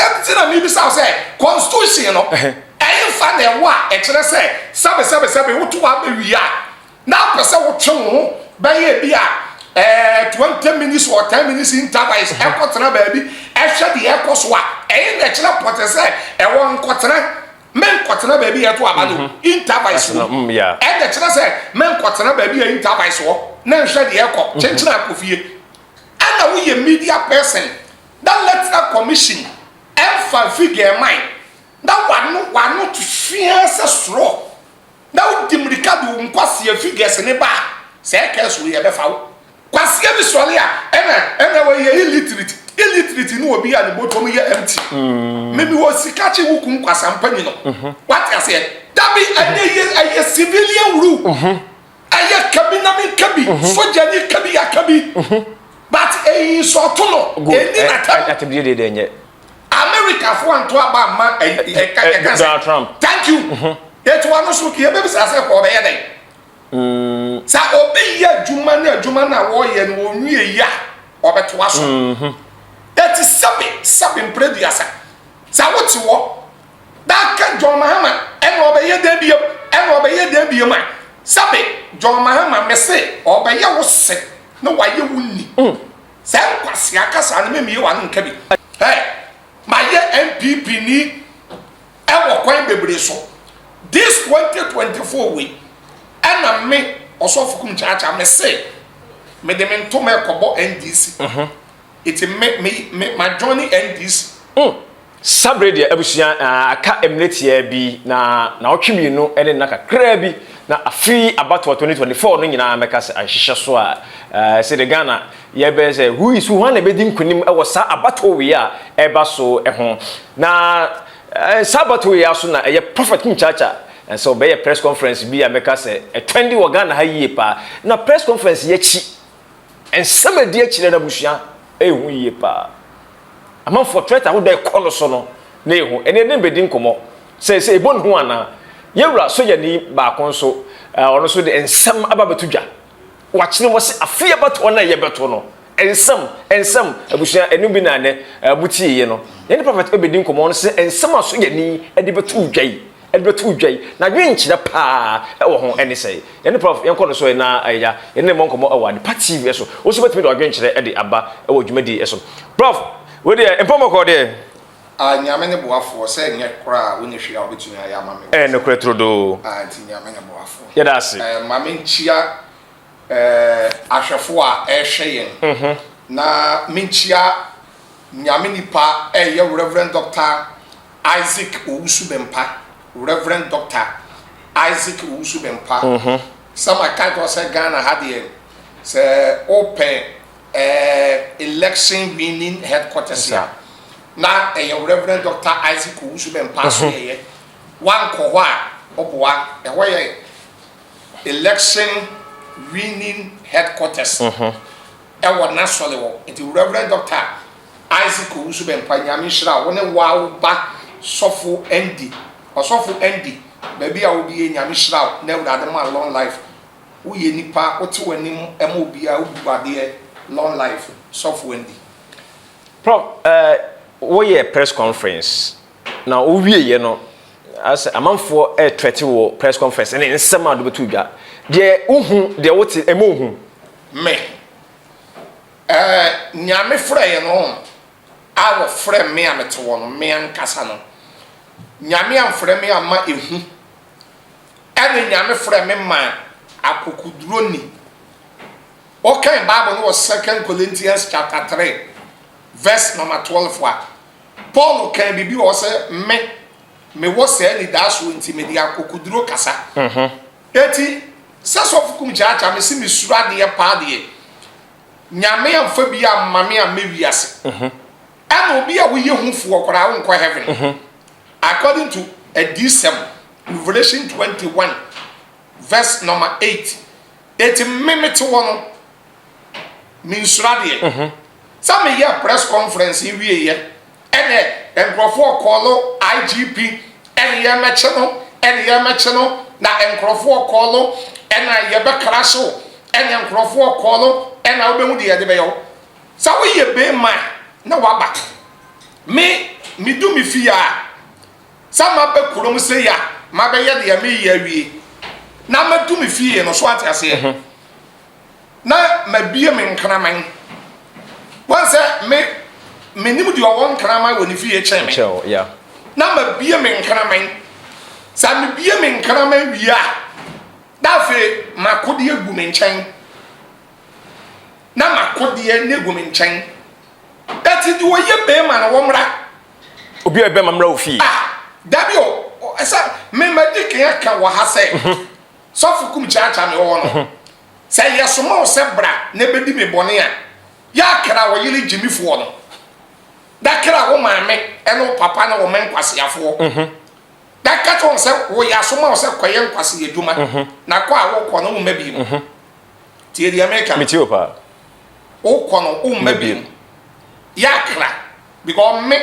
Mesrɛ nti na mebisa wo sɛ, constitution no, ɛhefa na ɛwɔ a ɛkyerɛ sɛ sɛbe sɛbe sɛbe woto aba wie a, na wopɛ sɛ wotwe wo ho bɛyɛ bi a 20 minutes or 10 minutes intervals ɛkɔtena baabi ɛhwɛ deɛ ɛkɔ so a, ɛyɛ na ɛkyerɛ pɔtɛ sɛ ɛwɔ nkɔtena, menkɔtena baabi a ɛto aba no intervals wɔ ɛna kyerɛ sɛ menkɔtena baabi a intervals wɔ na nhwɛ deɛ ɛkɔ kyenkyene akɔ fie. Ɛna woyɛ media person na Electoral Commission ɛmfa figure man na wano to hwea sɛ soro na wodi mmirika de wo nkwaseɛ figures ne ba a, sɛ ɛka so yɛbɛfa wo kwaseɛ bi sɔre a, ɛna wɔyɛ illiterate ne obi a ne bɔtɔm yɛ empty. Mimi wɔ sika kye wo kum kwasampa no wate aseɛ. Dabi, ɛnyɛ yɛ, ɛyɛ civilian rule, ɛyɛ kabi na mi kabi soja ni kabi ya kabi, but ɛyi nsɔɔto no ɛni na tam. Atabie deɛ nyɛ. America fo anto aba ama ɛka ɛka sɛ Donald Trump. Thank you. Etu ano so kì ebebisa sɛ kɔ ɔbɛyɛ dɛ sɛ obi yɛ adwuma ne adwuma na wɔyɛ no wɔnwie yi a, ɔbɛtoa so. Eti sɛbi sɛbi mprɛduasa sɛ wote hɔ daka John Mahama ɛna ɔbɛyɛ dɛ biem, ɛna ɔbɛyɛ dɛ biem a, sɛbi John Mahama mɛse ɔbɛyɛ wo se na wayɛ wo ni sɛ nkwasi akasa no memie wa no nka bi. Ɛ mayɛ NPP ni ɛwɔ kwan bebree so. This 2024 wei ɛna me Ɔsɔfo Kum Kyaakyaa me se mede me ntoma ɛkɔbɔ NDC, eti me ma join NDC. Sabre deɛ, abusua, aka mmerɛ tiaa bi na naawɔtwe 2 ne nna kakraa bi na afei abatoɔ 2024 no nyinaa mɛka sɛ ahyehyɛ so a sɛde Ghana yɛbɛyɛ sɛ who is who, hwan na ɛbɛdi nkonim wɔ saa abatoɔ wei a ɛba so ho. Na saa abatoɔ wei aso na ɛyɛ Prophet Kum Kyaakyaa sɛ ɔbɛyɛ press conference bi a mɛka sɛ ɛtwɛndi wɔ Ghana ha yie paa. Na press conference yi akyi nsɛm a ɛdi akyire no, abusua, ɛyɛ yie paa. Amanfoɔ threat ahodoɔ ɛkɔ no so no na ehu ɛne ɛne bɛdi nkɔmɔ sɛ ɛbɔ ne ho anaa. Yɛwura sogyani baako nso, ɔno nso de nsɛm aba bɛto dwa. Wakyerɛ wɔ sɛ afei abatoɔ no a yɛbɛto no, nsɛm abusua ɛno bi na nɛ mutie yɛ no. Yɛne Prophet ɛbɛdi nkɔmɔ no sɛ nsɛm a sogyani ɛde bɛto dwa yi, na dwenkyerɛ paa ɛwɔ ho ɛne sɛ yɛne Prof yɛnkɔ no so na ɛya yɛne mmɔ nkɔmɔ ɛwɔ Adepa TV so. Wo nso bɛtumi de wadwenkyerɛ ɛde aba ɛwɔ dwumadie ɛso. Prof, wo deɛ mpɔmɔkɔ deɛ. A Nyame ne boafoɔ, sɛ nyɛ koraa a wone hwee a wobɛtumi ayɛ ama me. Ɛyɛ nokorɛ turodoo. A nti Nyame ne boafoɔ. Yɛda ase. Ma menkyia ahwɛfoɔ a ɛrehwɛ yɛn na menkyia Nyame nipa ɛyɛ Reverend Dr Isaac Owusu Bɛmpa, Reverend Dr Isaac Owusu Bɛmpa. Sɛ maka kyerɛ sɛ Ghana ha deɛ, sɛ wopɛ election winning headquarters a, na ɛyɛ Reverend Dr Isaac Owusu Bɛmpa so. Yɛyɛ wankɔ hɔ a, ɔboa. Ɛhɔ yɛ election winning headquarters ɛwɔ n'asɔre hɔ. Nti Reverend Dr Isaac Owusu Bɛmpa, Nyame nhyira wo ne wa wo ba Sɔfo Andy, Ɔsɔfo Andy, baabi a wobi yɛ. Nyame hyira wo na Awurade ma long life. Woyɛ nipa wote w'anim ɛma obiara wobu adeɛ. Long life, Sɔfo Andy. Prof, woyɛ press conference na wowieɛ no, asɛ amanfoɔ ɛɛtrɛte wɔ press conference ne nsɛm a wode bɛto dwa deɛ, wohu deɛ wote ɛma ohu. Me Nyame frɛ yɛ no a, wɔfrɛ me a mete wɔ no, me ankasa no, Nyame amfrɛ me ama ehu, ɛne Nyame frɛ me ma akokoduro ni. Wɔkan Bible no wɔ Second Corinthians chapter 3 verse number 12 a, Paul kan biribi wɔ hɔ sɛ me mewɔ saa nidaasoɔ nti mede akokoduro kasa. Eti sɛ Sɔfo Kum Kyaakyaa me si mesuro adeɛ paa deɛ, Nyame amfa bi amma me a mɛwiase. Ɛna obi a woyɛ hufoɔ koraa wonkɔ heaven according to Adiyisɛm, Revelation 21 verse number 8. Eti me mete hɔ no, mensuro adeɛ. Sɛ meyɛ press conference yi wieɛ, ɛnɛ nkurɔfoɔ kɔɔlo IGP ɛne yɛmɛkye no, ɛne yɛmɛkye no, na nkurɔfoɔ kɔɔlo ɛna yɛbɛkra so, ɛne nkurɔfoɔ kɔɔlo ɛna wobɛhu deɛ yɛde bɛyɛ wo. Sɛ woyɛ bɛrima a na waba me. Medu me fie a, sɛ maba kurom sei a, mabɛyɛ deɛ mereyɛ awie, na madu me fie no, so ate aseɛ? Na mabie me nkraman. Wɔn sɛ me, menim deɛ ɔwɔ nkraman wɔ ne fie kyɛn me. Na mabie me nkraman. Sɛ mebie me nkraman wie a, na afei m'akodeɛ gu me nkyɛn. Na m'akodeɛ no gu me nkyɛn. Eti deɛ ɔyɛ bɛrima no wɔmmra. Obi a ɔyɛ bɛrima mmra wo fie. Ah, dabi o, sɛ me madi kan aka wɔ ha sɛ, mhm. sɔfo kum kyaakyaa me wɔ hɔ no, mhm. sɛ yɛsoma wo sɛ bra na bɛdi me bɔne a, yɛakra wo yere gyimifoɔ no, da kra wo maame ne wo papa ne wo mma nkwaseafoɔ. Mhm. Da ka kyerɛ wɔn sɛ woyɛ asoma wo sɛ kɔyɛ nkwasea adwuma, na kɔ a wokɔ no womma bi mu. Tie deɛ meka no. Metie wo paa. Wokɔ no womma bio. Yɛakra because me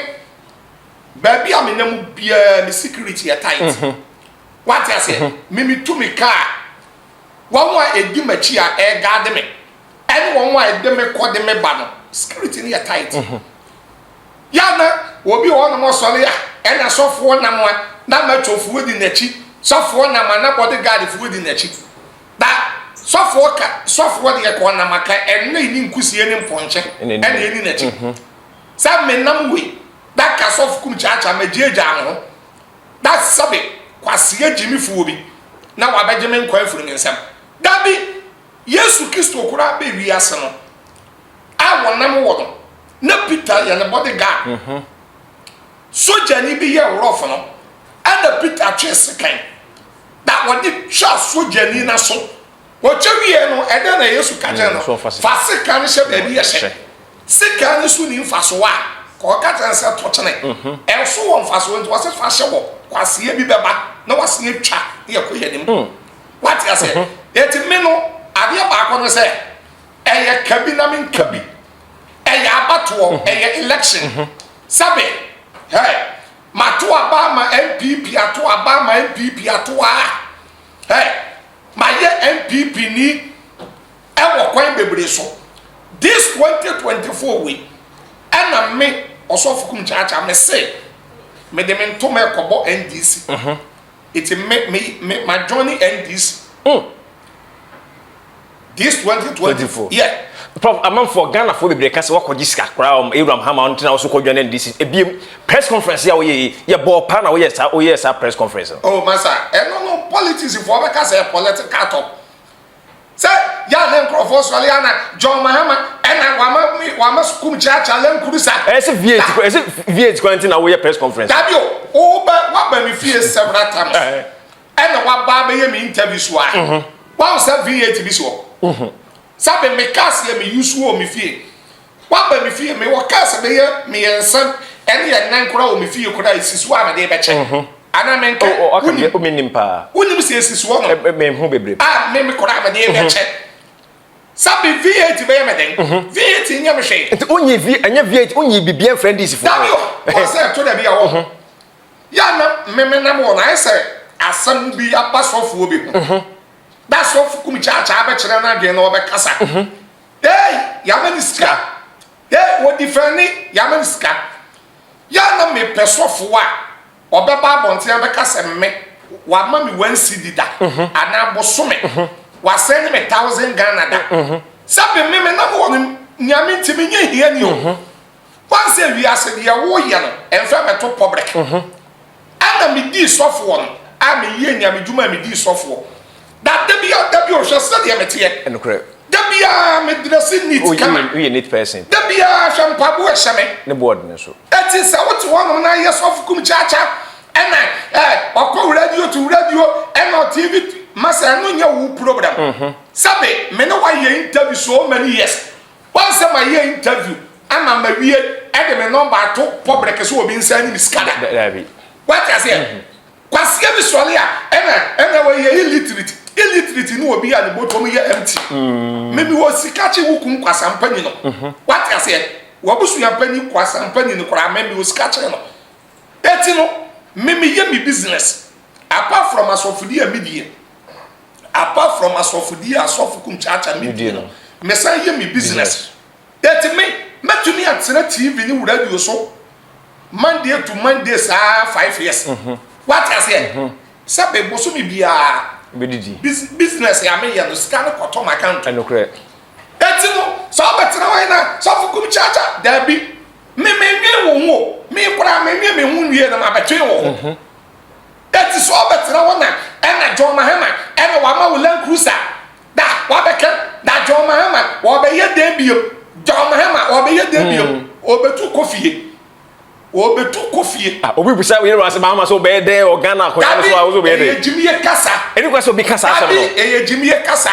baabi a menam biara me security yɛ tight. Mhm. Wate aseɛ? Mhm. Me metu me kaa wɔn a ɛdi m'akyi a ɛregaade me ɛne wɔn a ɛde me kɔ de me ba no security no yɛ tight. Mhm. Yɛ na obi wɔ hɔnom ɔsɔre a ɛna sɔfoɔ nam a na matwofoɔ di n'akyi sɔfoɔ nam a na bodyguardfoɔ di n'akyi. Na sɔfoɔ ka sɔfoɔ deɛ kɔ nam aka ɛnne ne nkusie ne mpɔnkye ɛna ɛni n'akyi mhm. sɛ menam wei na ka sɔfo kum kyaakyaa magyiagyaa me ho na sɛbe kwaseɛ gyimifoɔ bi na wabɛgye me nkwa afiri me nsam dabi Yesu Kristo koraa bɛ wiase no a wɔnam wɔ no na Peter yɛ ne bodyguard mhm. sogyani bi yɛ rɔf no ɛna Peter twe sekan Na wɔde twaa sogyani no aso. Wɔtwa wieɛ no, ɛdɛn na Yesu ka kyerɛɛ no? Mm, fa sekan no hyɛ baabi ɛhyɛ. Sekan no so ni mfasoɔ a, ka ɔka kyerɛ no sɛ to kyene. Mhm. Ɛso wɔ mfasoɔ nti wɔse fa hyɛ hɔ, kwaseɛ bi bɛba na wasen atwa na yɛkɔ yɛn anim. Mm. Wate aseɛ? Mhm. Eti me no, adeɛ baako no sɛ, ɛyɛ ka bi na menka bi. Ɛyɛ abatoɔ, mhm. ɛyɛ election. Sɛbe, hɛ, Mato aba ama NPP ato aba ama NPP ato aa hey mayɛ NPP ni ɛwɔ kwan bebree so this 2024 wei ɛna me ɔsɔfo kum kyaakyaa me se me de me ntoma ɛkɔbɔ NDC mhm. eti me me me ma join NDC mm. This 2024 yeah. Prof amanfoɔ Ghanafoɔ bebree ka sɛ wakɔgye sika koraa wɔn Abraham Hama ɔno tena so kɔdwa ne NDC ebiem press conference yɛ a woyɛ yi yɛ bɔɔ paa na woyɛ saa woyɛ saa press conference no. Oh masa ɛno no politics foɔ bɛka sɛ political talk sɛ yɛ a ne nkurɔfoɔ sɔre ana John Mahama ɛna wama wama sukuu kyaakyaa lɛnkuru sa. Ɛsɛ V8 ɛsɛ V8 kwan ti na woyɛ press conference. Dabi o wobɛ waba mi fie several times. Ɛna waba abɛyɛ me interview so a mhm. wahu sɛ V8 bi si hɔ mhm. sɛbe me cars yɛ me use wɔ me fie waba me fie mewɔ cars bɛyɛ mmiɛnsa ɛne yɛ nan koraa wɔ me fie koraa esi so a mede bɛkyɛ mhm. anaa menka oh, oh, wonim paa wonim sɛ esi soɔ no mehu bebree a me me koraa mede bɛkyɛ sɛbe V8 bɛyɛ me den V8 nyɛ me hwee nti wonyi V ɛnyɛ V8 wonyi biribiara mfrɛ ndc foɔ dabi o wɔn sɛ ɛto dabi a wɔ Yɛ a na memenam wɔ no, ayɛ sɛ asɛm bi aba sɔfoɔ bi ho. Mhm. Na sɔfo kum kyaakyaa bɛkyerɛ no adwene na ɔbɛkasa. Mhm. Ei, yɛama no sika. Ei, wɔdi fɛne, yɛama no sika. Yɛ a na mepɛ sɔfoɔ a ɔbɛba abɔnten abɛka sɛ me, wama me one cedi da, mhm. anaa bosome, wasɛne me thousand Ghana da. Sɛ me memenam wɔ no, Nyame nti menyɛ hiani o. Woahu sɛ wiase deɛ woyɛ no ɛmfa mmɛto public. Ɛna medii sɔfoɔ no a meyɛ nyame dwuma a medii sɔfoɔ. Na da bia da bi ɔhwɛ sɛdeɛ meteɛ. Ɛnokorɛ. Da biara me dresse neat kama. Woyɛ neat person. Da biara hwɛ mpaboa ɛhyɛ me. Ne board no so. Eti sɛ wote hɔnom na yɛ sɔfo kum kyaakyaa ɛna ɛ ɔkɔ radio to radio ɛna TV masa ɛno nyɛ wo problem. Sɛbe me ne wayɛ interview so many years. Woahu sɛ mayɛ interview ama mawie de me number ato public so obi nsa anim sika da. Daabi. Wate aseɛ? Mhm. Kwasia bi sɔre a ɛna ɛna wɔyɛ illiterate. Illiterate ne obi a ne bɔtɔm yɛ empty. Mm. Me mewɔ sika kye wo kun kwasampanyi no. Mhm. Wate aseɛ? W'abusua panyin kwasampanyi no koraa me mewɔ sika kyɛn no. Eti no me meyɛ me business apart from asɔfodi a medie. Apart from asɔfodie a asɔfo kum kyaakya me die no, me san yɛ me business. Eti me, mɛtumi atena TV ne radio so. Monday to Monday saa 5 years. Wate aseɛ? Sɛ bɛ bosome biara bɛdidi business a meyɛ no, sika no kɔtɔ m account. Ɛnokorɛ. Eti no sɛ ɔbɛtena hɔ yi na sɔfo kum kyaakya, daabi, me menwe wo ho o, me koraa menwe me ho nwie na mabɛtwe wo ho. Eti sɛ ɔbɛtena hɔ na ɛna John Mahama ɛna wama wo Land Cruiser da wabɛka da, John Mahama wɔbɛyɛ den bio, John Mahama wɔbɛyɛ den bio, ɔbɛtu kɔ fie, ɔbɛtu kɔ fie. Ah, obi bisa yɛrɛ wa sɛ Mahama sɛ ɔbɛyɛ dɛn wɔ Ghana akonnwa no so a, wosɛ ɔbɛyɛ ɛyɛ dɛn? Gyimie kasa. Ɛni kwa sɛ obi kasa asɛm Dabi, no. ɛyɛ gyimie kasa.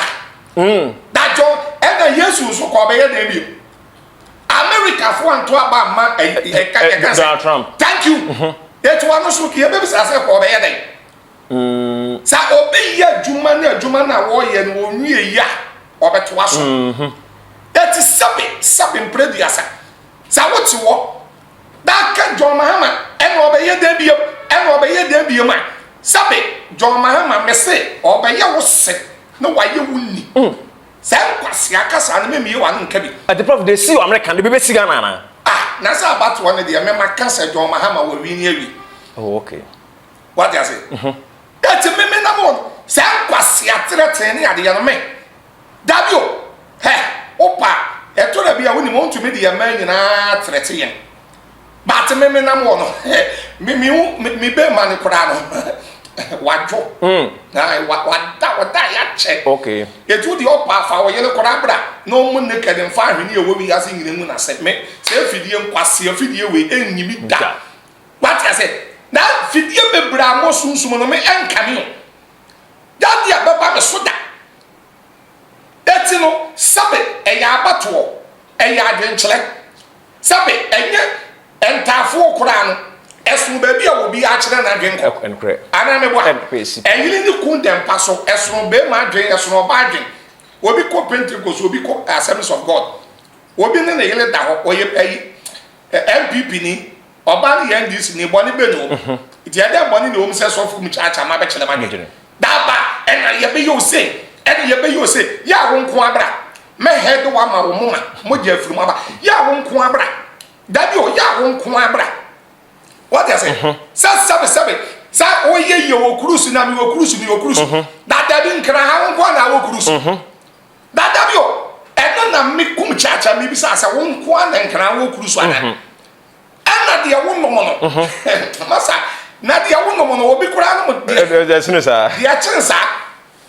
Da John ɛna Yesu nso kɔ ɔbɛyɛ den bio? Amerikafoɔ anto aba ama ɛka ɛka sɛ Donald Trump. Thank you. Etu ano so kìí ebebisa sɛ kɔ ɔbɛyɛ dɛn? Sɛ obi yɛ adwuma ne adwuma no a wɔreyɛ no wɔnwie yi a, ɔbɛtoa so. Eti sɛbi sɛbi mprɛduasa sɛ wote hɔ daka John Mahama ɛna ɔbɛyɛ dɛn biom, ɛna ɔbɛyɛ dɛn biom a, sɛbi John Mahama mese ɔbɛyɛ wo se na wayɛ wo ni sɛ nkwasea kasa no memie wa no nka bi. Ati Prof de si wɔ America de bi bɛsi Ghana anaa? Ah, na sɛ abatoɔ no deɛ, mema ka sɛ John Mahama wɔwi ne awi. Oh, okay. Wate ase? Eti meme nam wɔ sɛ nkwasea terɛtene ne adeɛ no me dabi o. Hɛ, wopa ɛtɔ da bi a wonim ɔntumi de yɛn mmaa nyinaa terɛte yɛn, but meme nam wɔ no me me hu me me bɛɛma no koraa no wadwo na wada wɔda yɛakyɛ. Etu deɛ ɔpa afa wo yere koraa bra na ɔmo naked mfa ahwene a ɛwɔ wiase nyina ngu n'ase. Me sɛ afidie nkwasea afidie wei ɛnyi mi da. Wate ase? Na fidie bebree a mo sunsum no me ɛnka me o dadeɛ a bɛba me so da. Eti no sɛbe ɛyɛ abatoɔ, ɛyɛ adwenkyerɛ, sɛbe ɛnyɛ ntaafoɔ koraa no, ɛsono baabi a obi akyerɛ n'adwen kɔ. Anaa meboa? Ɛyere ne kun dɛ mpa so, ɛsono bɛrima adwen, ɛsono ɔbaa adwen. Obi kɔ Pentecost, obi kɔ Assemblies of God, obi ne ne yere da hɔ, ɔyɛ ɛyi NPP ni, ɔbaa no yɛ NDC ni, bɔne bɛ ne wɔm? Nti ɛdɛ bɔne ne wɔm sɛ sɔfo mu kyaakyaa ma bɛkyerɛ ma dwen daba ɛna yɛbɛyɛ ose, ɛna yɛbɛyɛ ose yɛ a wo nko abra mɛhɛ de wama wo moma mogya afiri mu aba yɛ a wo nko abra. Dabi o, yɛ a wo nko abra. Wɔte ase sɛ sɛbe sɛbe sɛ woyɛ yie wɔ cruise na mewɔ cruise, mewɔ cruise na dabi nkra ha wo nko na wɔ cruise na dabi o. Ɛno na me kum kyaakyaa mi bisa sɛ wo nko na nkra wɔ cruise ana? Ɛna deɛ wo nom no masa na deɛ wo nom no obi koraa nom deɛ ɛsene saa. Deɛ kyɛn saa.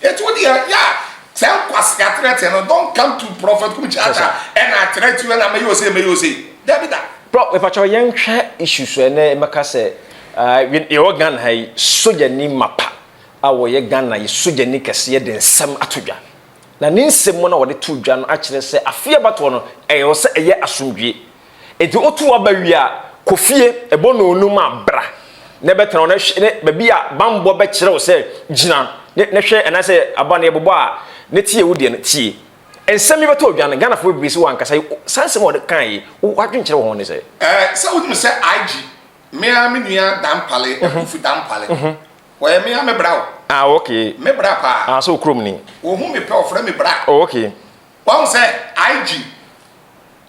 Etu deɛ yɛ a sɛ nkwasi atrɛtɛ no, don't come to Prophet kum kyaakyaa ɛna atrɛtɛ ɛna mɛyɛ ose, mɛyɛ ose, dabi da. Bro, mepakyɛw, yɛnhwɛ issue so. Ɛnɛ mɛka sɛ yɛwɔ Ghana ha yi, sogyani mapa a wɔyɛ Ghana yi sogyani kɛseɛ de nsɛm ato dwa, na ne nsɛm mu na wɔde to dwa no akyerɛ sɛ afe abatoɔ no ɛyɛ wɔ sɛ ɛyɛ asomdwie, nti woto aba wie a, kɔ fie, ɛbɔ nonum a bra na ɛbɛtena hɔ na hwɛ ne baabi a bambɔ bɛkyerɛ wo sɛ gyina ne ne hwɛ anaasɛ aba no yɛbobɔ a ne tie wo deɛ no tie. Nsɛm yi bɛtɔ odwa no, Ghanafoɔ bebree sɛ wɔankasa yi saa nsɛm a wɔde kan yi, w'adwenkyerɛ wɔ ho ne sɛ? Ɛɛ, sɛ wonim sɛ IG, me ara me nua Dampale, Akuffo Dampale, wɔyɛ me ara me bra o. Ah, okay. Me bra paa. Ah, sɛ wo kurom ni. Wɔhu me pɛ, ɔfrɛ me bra. Oh, okay. Wahu sɛ IG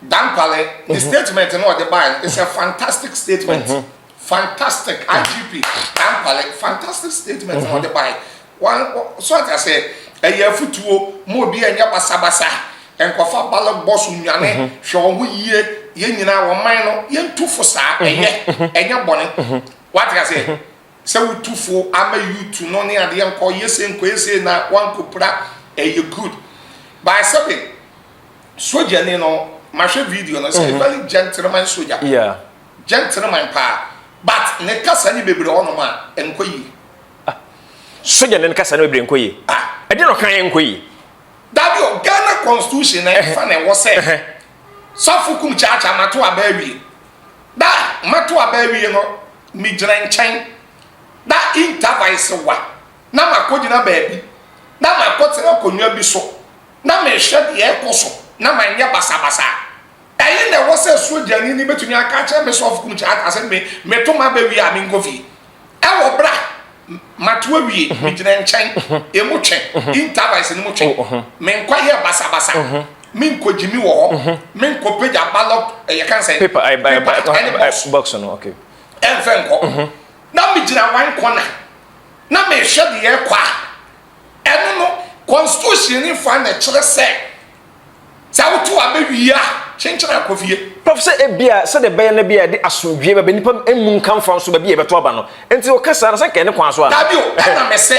Dampale, ne statement no ɔde bae no, it's a fantastic statement. Fantastic, IGP Dampale, fantastic statement na ɔde bae. Wan so ate ase, ɛyɛ afutuo ma obi a ɛnyɛ basabasa, nkɔfa ballot box nnwane, hwɛ wɔn ho yie, yɛn nyinaa wɔn man no, yɛntu fo saa, ɛyɛ, ɛnyɛ bɔne. Wate ase, sɛ wotu fo ama youth no ne adeɛ nkɔ yɛ sei, nkɔ yɛ sei na wankɔpira, ɛyɛ good. By sɛbe sogyani no, mahwɛ video no sɛ very gentleman soldier. Gentleman paa, but ne kasa ne bebree wɔ hɔnom a ɛnkɔ yie. Sogyani no kasa no bebree nkɔ yie? Ah. Ɛdeɛ na ɔka yɛ nkɔ yie? Dabi o, Ghana constitution na ɛfa na ɛwɔ sɛ sɔfo kum kyaakyaa mato aba awie. Da mato aba awie no, megyina nkyɛn na intervice wa na makɔgyina baabi na makɔtena akonnwa bi so na mehwɛ deɛ ɛkɔ so na manyɛ basabasa. Ɛyi na ɛwɔ sɛ sogyani ni bɛtumi aka akyerɛ me sɔfo kum kyaakyaa sɛ me meto m'aba wie a menkɔ fie. Ɛwɔ bra mato awie, megyina nkyɛn, emu twe intervice no mu twe, menkɔ yɛ basabasa, menkɔ gyimi wɔ hɔ, menkɔ pagya ballot ɛyɛ kan sɛ paper paper ɛne box. Box no, okay. Ɛmfɛ nkɔ. Na megyina one corner na mehwɛ deɛ ɛkɔ a, ɛno no constitution ne fa na ɛkyerɛ sɛ sɛ woto aba wie a, kyenkyen akɔ fie. Prof sɛ ebia sɛdeɛ ɛbɛyɛ na ebia yɛde asomdwoeɛ bɛba nnipa mmu nka mfa nso baabi a yɛbɛto aba no nti ɔka saa no sɛ nka ɛne kwan so anaa? Dabi o, ɛna mese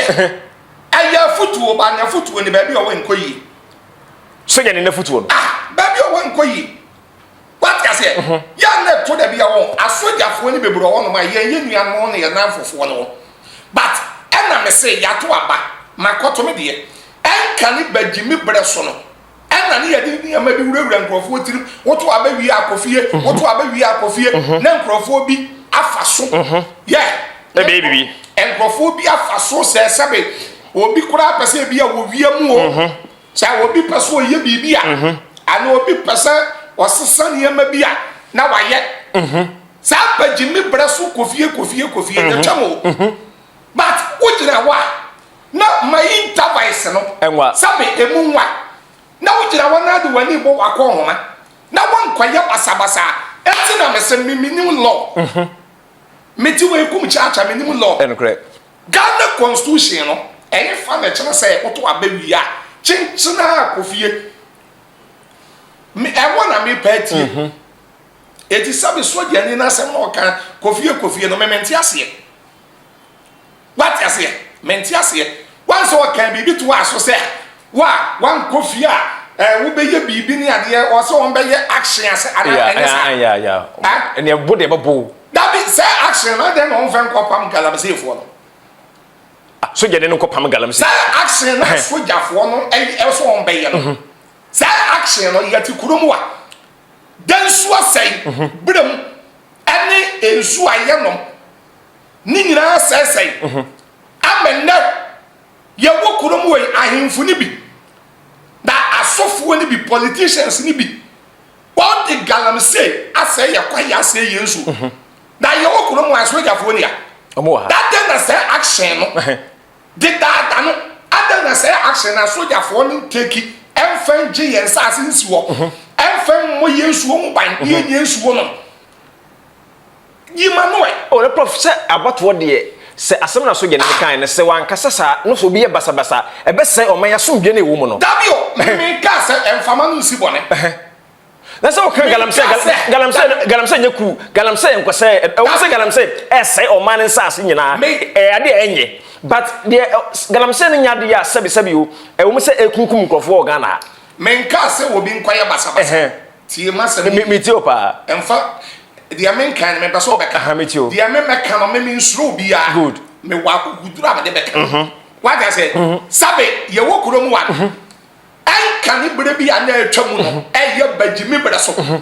ɛyɛ afotuo but n'afotuo no baabi a ɔwɔ nkɔ yie. Sɛdeɛ ne n'afotuo no. Ah, baabi a ɔwɔ nkɔ yie. Wate aseɛ? Yɛ a na ɛtɔ da bi a wɔn asogyafoɔ no bebree wɔ hɔnom a yɛn yɛn nuanom ne yɛn nnamfofoɔ no wɔ. But ɛna me se yɛato aba, makɔto me deɛ. Ɛnka ne ba gyimi berɛ so no, ɛna ne yɛde nneɛma bi wurawura nkurɔfoɔ tirim, woto aba wie a kɔ fie, woto aba wie a kɔ fie, na nkurɔfoɔ bi afa so. Yɛ. Ɛbɛyɛ biribi. Nkurɔfoɔ bi afa so sɛ sɛbe obi koraa pɛ sɛ ebi a wɔwia mu o. Sɛ obi pɛ sɛ ɔyɛ biribi a, anaa obi pɛ sɛ ɔsesa nneɛma bi a, na wayɛ. Saa bagyimi berɛ so kɔ fie kɔ fie kɔ fie, yɛtwam o. But wogyina hɔ a, na ma intervice no, sɛbe ɛmu nwa, na wogyina hɔ na de w'ani bɔ w'akɔnhoma, na woankɔyɛ basabasa a, ɛnti na mese me menim law. Mete wei kum kyaakya menim law. Ghana constitution no ɛhefa na ɛkyerɛ sɛ woto aba wie a kyenkyen ara kɔ fie? Me ɛhɔ na mepɛ atie. Mhm. Eti sɛbe sogyani no asɛm na ɔka kɔ fie kɔ fie no me mente aseɛ. Wate aseɛ? Mente aseɛ. Wan sɛ ɔka biribi to aso sɛ wa wankɔ fie a ɛɛ wobɛyɛ biribi ne adeɛ ɔsɛ wɔn bɛyɛ action ase anaa ɛnyɛ saa? Yeah, yeah, yeah. Ɛnna ɛbo deɛ ɛbɛbo. Dabi, sɛ action no adɛn na ɔmfa nkɔ pam galamseyfoɔ no? Ah, sogyani no nkɔ pam galamsey. Sɛ action no a sogyafoɔ no ɛsɛ wɔn bɛyɛ no, sɛ action no yɛte kurom a, da nsuo asɛe, berɛ mu ɛne nsuo a yɛnom ne nyinaa sɛesɛe, ama nnɛ yɛwɔ kurom wɔ yi ahemfo no bi, na asɔfoɔ no bi, politicians no bi, Wɔde galamsey asɛe yɛ kwaeɛ asɛe yɛn nsuo. Na yɛwɔ kuro mu a asogyafoɔ ni a. Adɛn na sɛ action no dedaada no adɛn na sɛ action na asogyafoɔ no nteki ɛmfa ngye yɛn nsaase nsi hɔ ɛmfa mmɔ yɛn nsuo ho ban ne yɛnyɛ nsuo nom. Yi ma no ɛ. Oh na prof sɛ abatoɔ deɛ sɛ asɛm na sogyani no kae no sɛ wankasa saa no sɛ obi yɛ basabasa a ɛbɛsɛe ɔman asomdwoeɛ no a ɛwɔ mu no. Dabi o, me menkaa sɛ ɛmfama no nsi bɔne. Na sɛ woka galamsey galamsey galamsey nyɛ ku galamsey nkɔsɛe ɛwɔ sɛ galamsey ɛsɛe ɔman no nsaase nyinaa ɛyɛ adeɛ a ɛnyɛ but deɛ galamsey no nyɛ adeɛ a sɛbi sɛbi o ɛwɔ mu sɛ ɛkunkum nkurɔfoɔ wɔ Ghana ha. Menkaa sɛ obi nkɔyɛ basabasa. Tie m'asɛm yie. Metie wo paa. Ɛmfa deɛ menka no mepɛ sɛ wobɛka. Aha metie wo. Deɛ me mɛka no me mensuro obiara. Good. Mewɔ akokoduro a mede bɛka. Mhm. Wate aseɛ? Mhm. Sabe yɛwɔ kuro mu a mhm. ɛnka ne berɛ bi a na atwa mu no mhm. ɛyɛ bagyimi berɛ so. Mhm.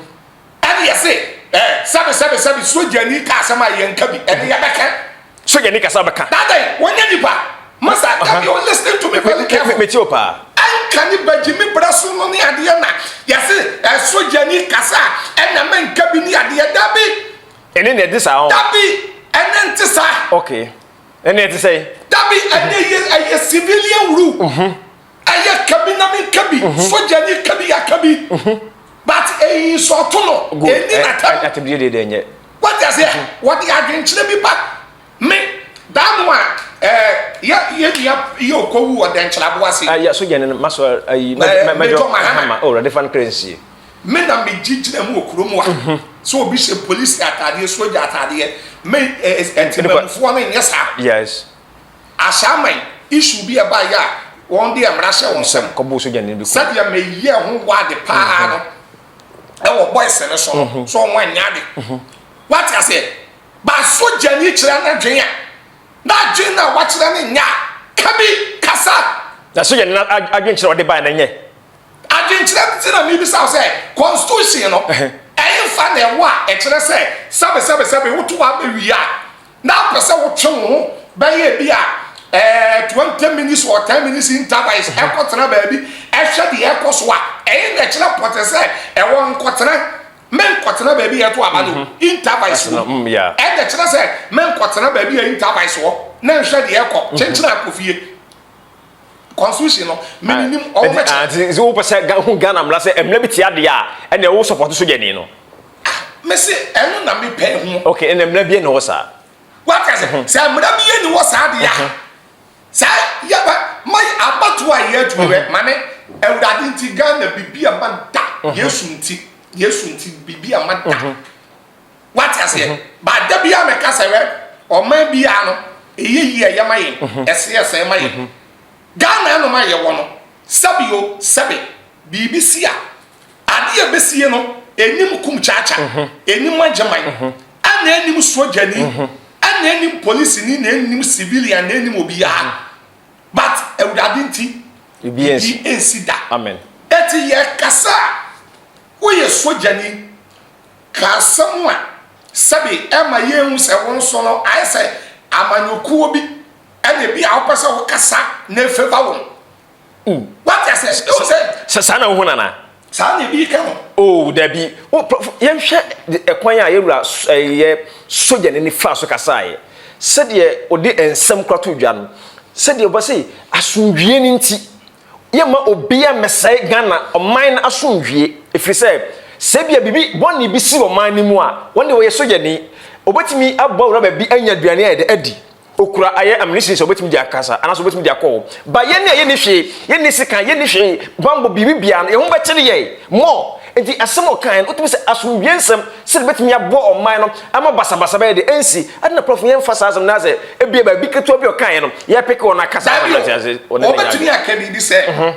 Ɛne yɛse ɛɛ sɛbe sɛbe sɛbe sogyani ka asɛm a yɛnka bi ɛne yɛbɛka. Sogyani kasa bɛka. Dadɛn wɔnyɛ nipa. Masa dabi o listen to me very careful. Metie o paa. Ɛnka ne bagyimi berɛ so no ne adeɛ na yɛse ɛ sogyani kasa a ɛna menka bi ne adeɛ dabi. Ɛne na ɛde saa ho. Dabi ɛne nte saa. Okay ɛne ɛte sɛn. Dabi ɛne yɛ ɛyɛ civilian rule. Mm-hmm. Ɛyɛ ka bi na menka bi. Mm-hmm. Sogyani ka bi yɛaka bi. Mm-hmm. But ɛyi nsɔɔto no. Ɛni n'atam. Atamdie deɛ deɛ nyɛ. Wate aseɛ? Wɔde adwenkyerɛ bi ba. Me, da no a ɛɛ yɛ yɛ nua yɛ ɔkɔwu wɔ Dɛnkyerɛabo ase. Ah, yɛ sogyani no masɔ ayi Major Major Mahama. Oh, Awurade fa no kra nsie. Me na me gye gyina mu wɔ kurom ha. Sɛ obi hyɛ polisi ataadeɛ, sogya ataadeɛ, me ɛɛ ntemanmufoɔ no nyɛ saa. Yes. Ahyɛaman issue bi a ɛbaeɛ a wɔn de mmara hyɛ wɔn nsam. Kɔbɔ sogyani bi. Sɛdeɛ meyɛɛ ho wade paa no ɛwɔ boys no so no, sɛ wɔn anyɛ ade. Wate aseɛ? Ba sogyani kyerɛ n'adwene a, n'adwene no a wakyerɛ no nyɛ a, ka bi, kasa. Na sogyani no adwenkyerɛ a ɔde bae no nyɛ. Adwenkyerɛ nti na mebisa wo sɛ, constitution no, ɛhefa na ɛwɔ a ɛkyerɛ sɛ sɛbe sɛbe sɛbe woto aba wie a, na wopɛ sɛ wotwe wo ho bɛyɛ bi a ɛɛ 20 minutes or 10 minutes intervals ɛkɔtena baabi ɛhwɛ deɛ ɛkɔ so a, ɛhe na ɛkyerɛ pɔtɛ sɛ ɛwɔ nkɔtena Menkɔtena baabi a ɛto aba no, mhm. intervice wɔ mu. Mm, Ɛna kyerɛ sɛ menkɔtena baabi a intervice wɔ na nhwɛ deɛ ɛkɔ mhm. kyenkyene akɔ fie. Constitution no, menim ah, ɔmo bɛkyerɛ. Ah, nti wopɛ sɛ hu Ghana mmara sɛ mmara bi tia adeɛ a ɛna ɛwo support sogyani no. Ah, Mese ɛno na mepɛ ho. Okay, ɛna mmara bi na wɔ saa. Wate ase? Sɛ mmara bi ni wɔ saa deɛ a, saa yɛ ma abatoɔ a yɛatu wɛ ma ne Awurade nti Ghana biribi a ma da Yesu nti Yesu nti biribi a ma da. Wate aseɛ? Ba da bi a meka sɛ wɛ ɔman biara no ɛyɛ yie a ɛyɛ ma yɛn ɛsɛ ɛsɛ ma yɛn. Ghana anom a yɛwɔ no sɛbi o sɛbi biribi si a Ade a ɛbɛsie no, ɛnim kum kyaakya, ɛnim agyeman, ɛna ɛnim sogyani, ɛna ɛnim polisini, na ɛnim civilian, na ɛnim obiara. But Awurade nti, biribi nsi da. Amen. Eti yɛkasa a, woyɛ sogyani, ka asɛm a sɛbe ɛma yɛhu sɛ wo nso no ayɛ sɛ amanyɔkuo bi ɛna ebi a wopɛ sɛ wokasa na ɛfavour wɔn. Wate aseɛ? Ehu sɛ. Sɛ saa na wohu no anaa? Saa na ebi ka no. Oh, dabi. Wo, prɔfo, yɛnhwɛ ɛkwan a yɛwura ɛyɛ sogyani no faa so kasaeɛ. Sɛdeɛ ɔde nsɛm kora too dwa no, sɛdeɛ ɔba sɛ asomdwie no nti, yɛmma obiara mmɛsɛe Ghana ɔman no asomdwie, ɛfiri sɛ, sɛ ebia biribi bɔne bi si ɔman no mu a, wɔn deɛ wɔyɛ sogyani, ɔbɛtumi abɔ awura baabi anya aduane ayɛ dɛ adi. Okura ayɛ ammunition sɛ obetumi de akasa anaasɛ obetumi de akɔ hɔ. Ba yɛn a yɛnni hwee, yɛnni sekan, yɛnni hwee, bammɔ, biribi biara no, yɛn ho bɛkyere yɛn more. Enti asɛm a ɔkaeɛ no, wotumi sɛ asomdwoeɛ nsɛm sɛdeɛ ebetumi aboa ɔman no ama basabasa bɛyɛ deɛ ɛnsi. Adɛn na Prof yɛmfa saa asɛm no na sɛ ebia baabi ketewa bi a ɔkaeɛ no, yɛpeke wɔn aka saa asɛm no ate ase, ɔne no nyɛ Ɔbɛtumi adwene. aka biribi sɛ,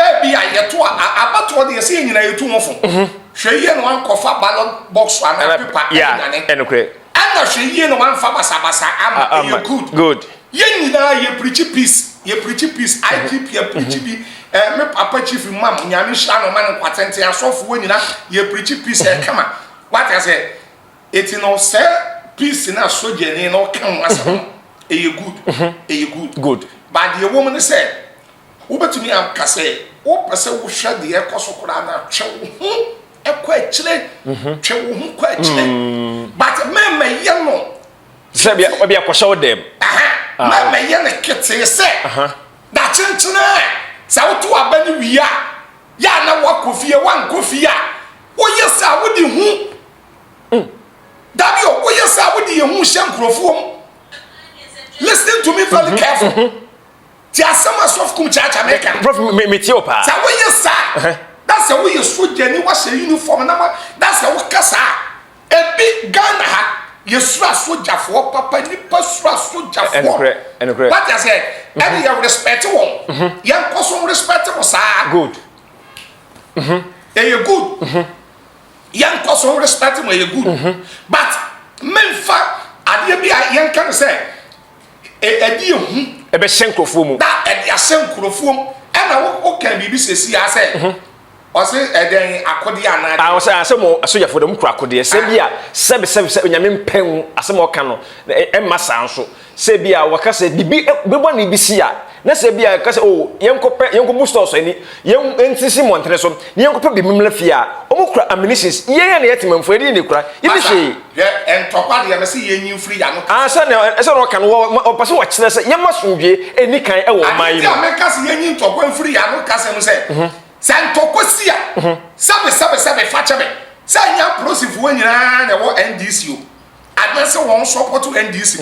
Ebia yɛto a, abatoɔ deɛ sɛ yɛn nyinaa yɛtu ho fo. Hwɛ yie na wankɔfa ballot box anaa paper ɛnwane. Ɛnokorɛ. Ɛna hwɛ yie na wamfa basabasa ama. Ɛyɛ good. Good. Yɛn nyinaa yɛ preachi peace, yɛ preachi peace, IGP yɛ preachi bi, eh, me papa chief imam, Nyame nhyira no ma no nkwa tenten, asɔfoɔ nyina yɛ preachi peace, ɛyɛ kama. Wate aseɛ? Eti no sɛ peace na sogyani no ka ho asɛm no, ɛyɛ good, ɛyɛ good. Good. But deɛ ɛwɔ mu ne sɛ, Wobɛtumi aka sɛ wopɛ sɛ wohwɛ deɛ ɛkɔ so koraa no a, twe wo ho kɔ akyire. Mhm. Twe wo ho kɔ akyire. Mm. But mɛmɛyɛ no. Sɛ bia bia kɔhyɛ wo dɛm. Ah. Mɛmɛyɛ no ketee sɛ. Dakyenkyene a sɛ woto aba no wie a, yɛ a na woakɔ fie, woankɔ fie a, woyɛ sɛ a wode hu. Mm. Dabi o, woyɛ sɛ a wode yɛ hu hyɛ nkurɔfoɔ mu. Listen to me very mhm. careful. Mm -hmm. Tie asɛm a Sɔfo Kum Kyaakyaa meka no. Prof, me me tie wo paa. Sɛ woyɛ saa, na sɛ woyɛ sogyani wahyɛ uniform na ma na sɛ woka saa, ebi Ghana ha yɛsuro asogyafoɔ papa, nipa suro asogyafoɔ. Ɛnokorɛ, ɛnokorɛ. Wate aseɛ? Ɛne yɛ respect wɔn. Yɛnkɔ so respect mo saa. Good. Ɛyɛ good. Yɛnkɔ so respect mo, ɛyɛ good. But memfa adeɛ bi a yɛnka no sɛ ɛde ehu. Ɛbɛhyɛ nkurɔfoɔ mu. Na ɛde ahyɛ nkurɔfoɔ mu. Ɛna wo woka biribi sɛsi a sɛ. Mhm. Ɔse ɛdɛn akodeɛ anaa. Ah ɔsɛ asɛ mo asogyafoɔ dɛ mo kura akodeɛ sɛ bi a sɛbi sɛbi sɛ onyame mpɛ ho asɛm a ɔka no ɛmma saa nso sɛ bi a wɔka sɛ bibi bɛbɔ ne bi si a na sɛ bi a ka sɛ oh yɛnkɔpɛ yɛnkɔbu stores ani yɛn nsisi mmɔntene so na yɛnkɔpɛ biribi mmra fie a wɔn kura ammunitions yɛn a na yɛ temamfoɔ yɛde yɛn na ekura yɛde hwee. Hwɛ ntɔkwa deɛ mese yɛnyi mfiri yɛn ano kasa. Ah sɛ na ɛsɛ na ɔka no wɔ ɔpɛ sɛ ɔkyerɛ sɛ yɛmma asomdwie ɛni kan ɛwɔ ɔman yi mu. Adeɛ nti a meka sɛ yɛnyi ntɔkwa mfiri yɛn ano kasa mu sɛ sɛ ntɔkwa si a sɛbe sɛbe sɛbe fakyɛ me sɛ ɛnyɛ apolisifoɔ nyinaa na ɛwɔ NDC o anaasɛ wɔn sɔpɔto NDC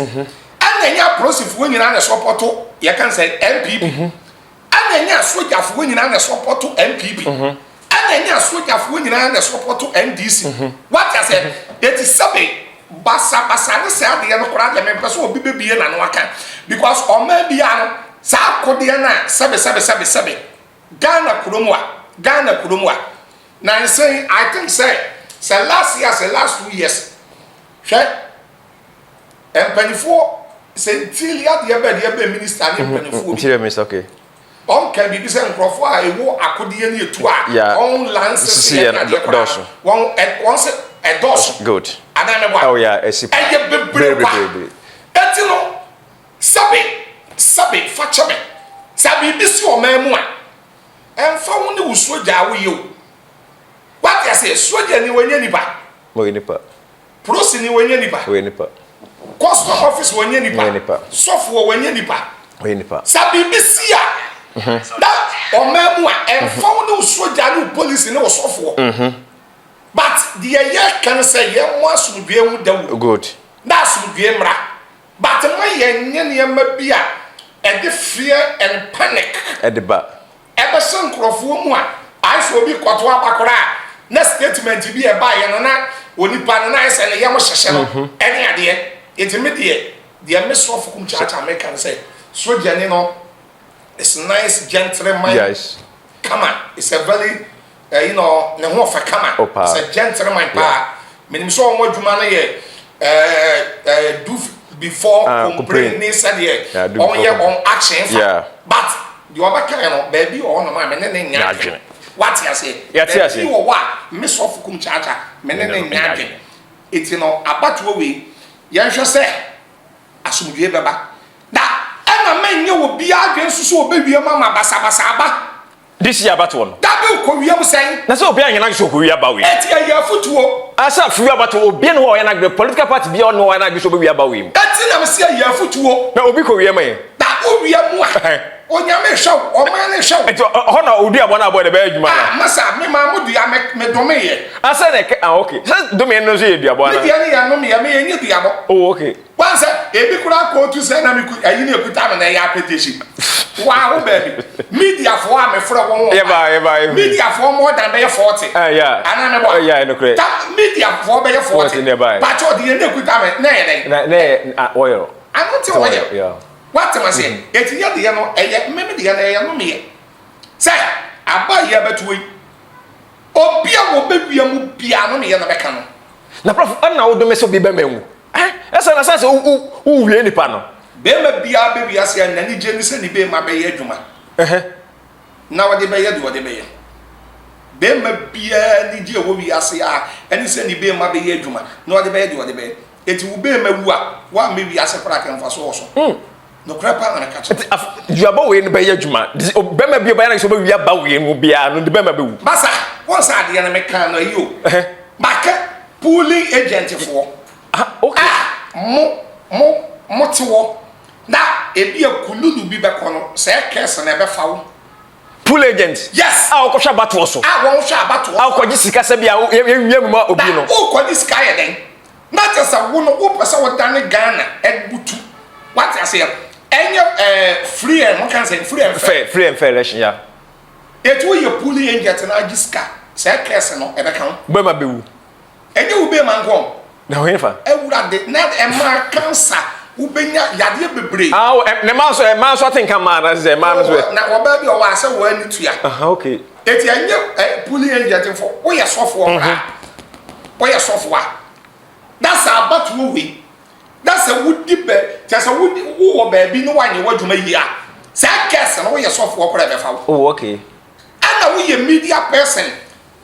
ɛna ɛnyɛ apolisifoɔ nyinaa na ɛsɔpɔto yɛka sɛ NPP Ɛna ɛnyɛ asogyafoɔ nyinaa na ɛsɔpɔto NPP. Ɛna ɛnyɛ asogyafoɔ nyinaa na ɛsɔpɔto NDC. Wate aseɛ? Eti sɛbe basabasa ne saa adeɛ no koraa deɛ mempɛ sɛ obi bɛbie n'ano aka. Because ɔman biara no, saa akodeɛ no a sɛbe sɛbe sɛbe sɛbe Ghana kurom a, Ghana kurom a, nansa yi I think sɛ sɛ last year sɛ last 2 years hwɛ Mpanimfoɔ sɛ ntili adeɛ bɛ deɛ bɛ minister ne mpanimfoɔ bi. Interior minister okay. Wɔn ka biribi sɛ nkurɔfoɔ a ɛwɔ akodeɛ ne etu a wɔn lances yɛ ne adeɛ koraa no wɔn wɔn sɛ ɛdɔɔso. Good. Adan ne bɔ a. Oh yeah, ɛsi pa. Ɛyɛ bebree kwa. Eti no sɛbe sɛbe fakyɛ me sɛ biribi si ɔman mu a ɛnfa ho ne wo sogya a woyɛ o. Wate aseɛ sogya ni wɔnyɛ nipa. Wɔyɛ nipa. Prosini wɔnyɛ nipa. Wɔyɛ nipa. Custom office wɔnyɛ nipa. Wɔnyɛ nipa. Sɔfoɔ wɔnyɛ nipa. Wɔyɛ nipa. Sɛ biribi si a na ɔman mu a ɛnfa wo ne wo sogya ne wo polisi ne wo sɔfoɔ. But deɛ yɛka ne sɛ yɛmmɔ asomdwoeɛ ho dawuro. Good. Na asomdwoeɛ mmra. But mma yɛnyɛ nneɛma bi a ɛde fear and panic. Ɛde ba. Ɛbɛhyɛ nkorɔfoɔ mu a ayɛ sɛ obi kɔto aba koraa a na statement bi a ɛbaeɛ no na onipa no na ayɛ sɛ ne yam hyehye no ɛne adeɛ. Nti me deɛ, deɛ me sɔfo kum kyaakyaa meka ne sɛ sogyani no is nice gentleman. Yes. Kama is a very eh, you know, ne ho ɔfɛ kama. Oh, paa. Is a gentleman paa. Menim sɛ wɔn adwuma no yɛ eh, eh, do before Ah, complain complain. ne sɛdeɛ Yeah, do wɔn before yɛ complain. wɔn action fa. But deɛ ɔbɛka no baabi wɔ hɔnom a me ne ne nyɛ Nyɛ adwene. adwene. Wate aseɛ? Yɛte Baabi aseɛ. wɔ hɔ a me sɔfo kum kyaakya me ne ne nyɛ adwene. Eti no abatoɔ wei yɛnhwɛ sɛ asomdwoeɛ bɛba. Na ɛna mɛnyɛ obiara adwene nso sɛ ɔbɛwie mu ama basabasa aba. This year abatoɔ no. Dabi wokɔ wiem sɛn? Na sɛ obiara nyɛ n'adwene sɛ ɔkɔwie aba wei. Eti ɛyɛ afutuo. Ah sɛ afewie abatoɔ obiara nni hɔ a ɔyɛ n'adwene political party biara nni hɔ a ɔyɛ n'adwene sɛ ɔbɛwie aba wei mu. Eti na mese ɛyɛ afutuo. Na obi kɔwie ma yɛn. Na wowie mu a Onyame hwɛ wo, ɔman no hwɛ wo. Eti ɔhɔ na odua bɔ no abɔ de bɛyɛ adwuma Ah anaa? masa me maa mo dua me me domeeɛ. Ah sɛ na ɛkɛ ah okay sɛ domeɛ no nso yɛ duabɔ Me anaa? deɛ no yɛ nomeɛ me yɛ nyɛ duabɔ. Oh okay. Wan sɛ ebi koraa kootu sɛ na me ku ayi ne ekuta me na ɛyɛ apɛtɛhyi. Waa wo baabi. Media foɔ a me frɛ wɔn wɔ Yɛ ba yɛ ba yɛ. Media foɔ more than bɛyɛ 40. Eh yeah. Ana me bɔ. Eh yeah ɛnokorɛ. Ta media foɔ bɛyɛ 40. 40 ne ɛbaɛ. Pakyɛ ɔde yɛn na ekuta me na ɛyɛ dɛn? Na na ɛyɛ ah oil. Ano te oil. Yeah. Wate ma seɛ. Eti yɛ deɛ no ɛyɛ me me deɛ no ɛyɛ nomeɛ. Sɛ aba yɛ bɛtoɔ yi. Obi a wɔbɛwia mu biara no ne yɛ na bɛka no. Na prɔfo ɛna wo dome sɛ obi bɛma nwu eh ɛsɛ na sɛ sɛ wo wo wie nipa no. Bɛɛma biara bɛ wiase a nanigye ne sɛ ne bɛɛma bɛyɛ adwuma na ɔde bɛyɛ deɛ ɔde bɛyɛ. Bɛɛma biara anigye ɛwɔ wiase a ɛne sɛ ne bɛɛma bɛyɛ adwuma na ɔde bɛyɛ deɛ ɔde bɛyɛ. Enti wo bɛɛma wu a woammɛ wiase koraa kɛ mfasoɔ wɔ so. Nokorɛ paa na meka kyerɛ wo. Nti af duaba wei no bɛyɛ adwuma. Nti bɛma bi ɔbɛyɛ no sɛ ɔbɛwia aba wei mu biara no, ne bɛma bɛwu. Masa, wohu sɛ adeɛ no mekaa no ayi o. Maka pooling agent foɔ a mo, mo, mote hɔ na ebi a kululu bi bɛkɔ no, sɛɛ curse no ɛbɛfa wo. Pool agent? Yes. A wɔkɔhwɛ abatoɔ so. A wɔhwɛ abatoɔ so. A wɔkɔgye sika sɛ bi a yɛwia mu ma obi no. Na wokɔgye sika ayɛ dɛn? Na kyerɛ sɛ wo no wopɛ sɛ wodane Ghana butu. Wate aseɛ? Ɛnyɛ ɛɛ free and mo kan sɛ free and fair. Fair, free and fair election, yeah. Eti woyɛ polling agent na agye sika, saa curse no ɛbɛka wo. Bɛma bɛwu. Ɛnyɛ wo bɛma nko o. Na hɔ fa. Awurade, na ɛmaa cancer, wobɛnya yadeɛ bebree. Ah, oh, ne mmaa nso, mmaa nso ate nka mmaa na sɛ mmaa no nso. Na ɔbaa bi ɔwɔ asɛ wɔ ani tua. Aha, okay. Eti ɛnyɛ ɛ polling agent fo, woyɛ sɔfoɔ koraa. Woyɛ sɔfo a, na sɛ abatoɔ wei, na sɛ wodi bɛ, kyerɛ sɛ wodi, wowɔ baabi na woanyɛ w'adwuma yie a, saa curse no woyɛ sɔfoɔ koraa ɛbɛfa wo. Oh, okay. Ɛna woyɛ media person,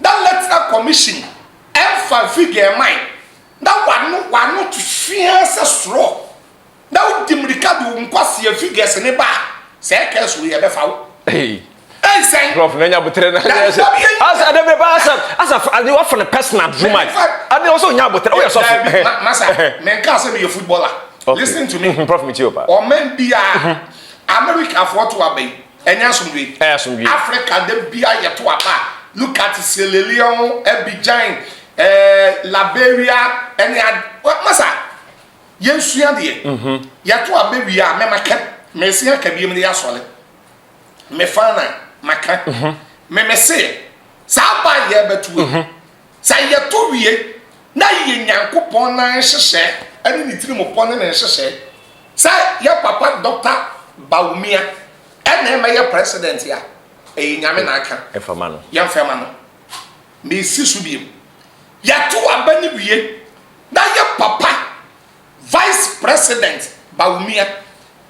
na electoral commission ɛmfa figure mmae, na w'ano, w'ano to hweaa sɛ sorɔ. Na wodi mmirika de wo nkwasea figures ne ba a, saa curse wei ɛbɛfa wo. Hey. Ei sɛn? Prof na nya botere na nya sɛ. Asa ade be ba asa asa ade wa fa no personal too much. Ade also nya botere. Wo yɛ sɔfo. Masa, me nka sɛ me yɛ footballer. Listen to me. Prof me tie o pa. Ɔman bia America fo to aba yi, ɛnyɛ asomdwe. Ɛyɛ asomdwe. Africa da bia yɛ to aba. Look at Sierra Leone, Abidjan, eh, Liberia, ɛne masa. Yɛnsua deɛ. Yɛto aba wie a, me maka, mesen aka biom de asɔre. Me fa na maka. Me mese, saa aba a yɛrebɛto yi, sɛ yɛto wie na yɛ Nyankopɔn nan nhyehyɛɛ ne ne tirimupɔ ne ne nhyehyɛɛ sɛ yɛ papa Dɔkta Bawumia ɛna ɛmɛyɛ president a, ɛyɛ Nyame na aka. Yɛmfa ma no. Mesi so biom. Yɛto aba no wie Na yɛ papa vice president Bawumia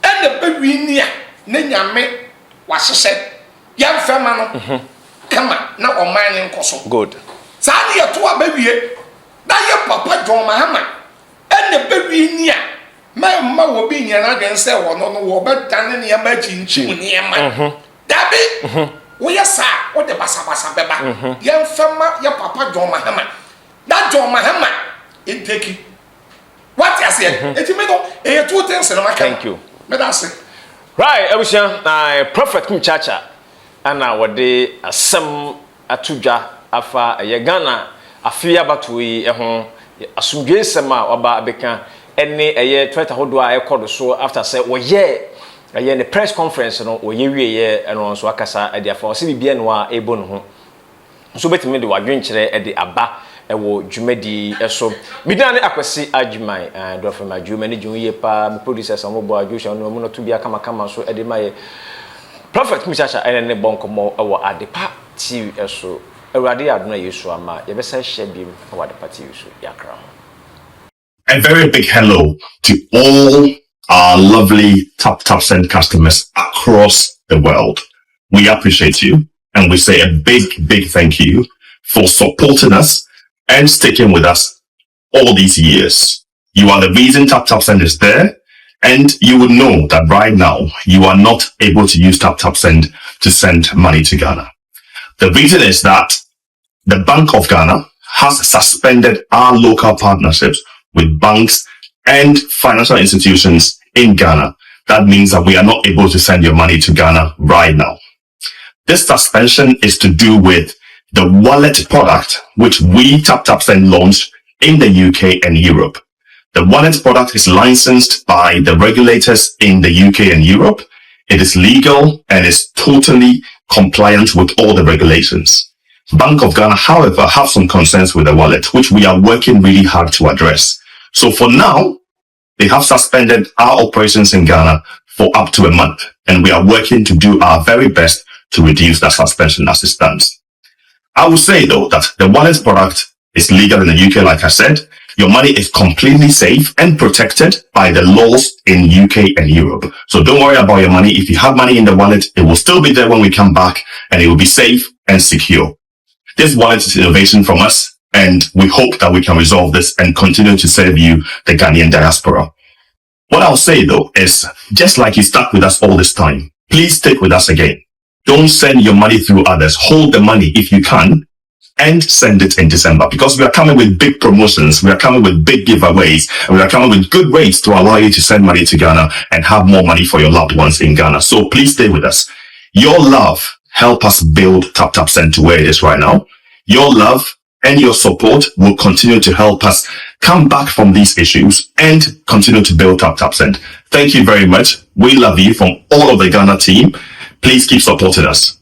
ɛna bɛ wini a ne nyame wahyehyɛ yɛ nfɛ ma no kama na ɔman no nkɔ so. Good. Saa ne yɛ to aba wie na yɛ papa John Mahama ɛna bɛ wini a mɛ mma wɔ bi nyɛ n'adwene sɛ ɔno no wɔ bɛ dane nneɛma akyinkyim nneɛma. Dabi! Woyɛ saa a wode basabasa bɛba. Yɛ nfɛ ma yɛ papa John Mahama Na John Mahama nteki. Wate aseɛ? Mhm. Eti mi no, ɛyɛ two things na maka. Thank you. Meda ase. Right, abusua, na Prophet Kum Chacha ana wɔde asɛm ato dwa afa ɛyɛ Ghana Afe yi abatoɔ yi ho asomdwoeɛ nsɛm a waba abɛka ne ɛyɛ threat ahodoɔ a ɛkɔ do so after sɛ wɔyɛɛ ɛyɛ ne press conference no wɔyɛ wieɛ ɛno nso akasa de afa ɔsɛ biribiara ne hɔ a ɛbɔ ne ho nso wobɛtumi de w'adwenkyerɛ de aba wɔ dwumadie yi so. Me din ne Akwasi Agyeman, dɔfo ma adwo m'ani gye ho yie paa, me producers a wɔbɔ adwo hyɛ no mu no to bia kamakama nso de ma yɛ. Prophet Kumsasha ɛne ne bɔ nkɔmmɔ wɔ Adepa TV so. Awurade yɛ adom na Yesu ama yɛbɛsan ahyia biom wɔ Adepa TV so. Yɛakra mo. A very big hello to all our lovely Tap Tap Send customers across the world. We appreciate you and we say a big, big thank you for supporting us and sticking with us all these years. You are the reason Tap Tap Send is there, and you would know that right now you are not able to use Tap Tap Send to send money to Ghana. The reason is that the Bank of Ghana has suspended our local partnerships with banks and financial institutions in Ghana. That means that we are not able to send your money to Ghana right now. This suspension is to do with the wallet product, which we Tap Tap Send launched in the UK and Europe. The wallet product is licensed by the regulators in the UK and Europe. It is legal and is totally compliant with all the regulations. Bank of Ghana, however, have some concerns with the wallet, which we are working really hard to address. So for now, they have suspended our operations in Ghana for up to a month, and we are working to do our very best to reduce that suspension as it stands. I will say though that the wallet product is legal in the UK, like I said. Your money is completely safe and protected by the laws in UK and Europe. So don't worry about your money. If you have money in the wallet, it will still be there when we come back and it will be safe and secure. This wallet is innovation from us and we hope that we can resolve this and continue to serve you, the Ghanaian diaspora. What I'll say though is just like you stuck with us all this time, please stick with us again. Don't send your money through others. Hold the money if you can and send it in December because we are coming with big promotions. We are coming with big giveaways and we are coming with good rates to allow you to send money to Ghana and have more money for your loved ones in Ghana. So please stay with us. Your love help us build Tap Tap Send to where it is right now. Your love and your support will continue to help us come back from these issues and continue to build Tap Tap Send. Thank you very much. We love you from all of the Ghana team. Please keep supporting us.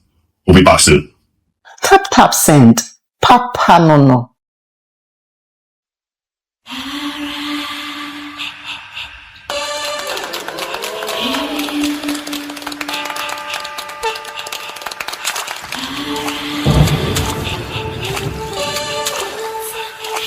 We'll be back soon. Tap Tap Send. Papa no no.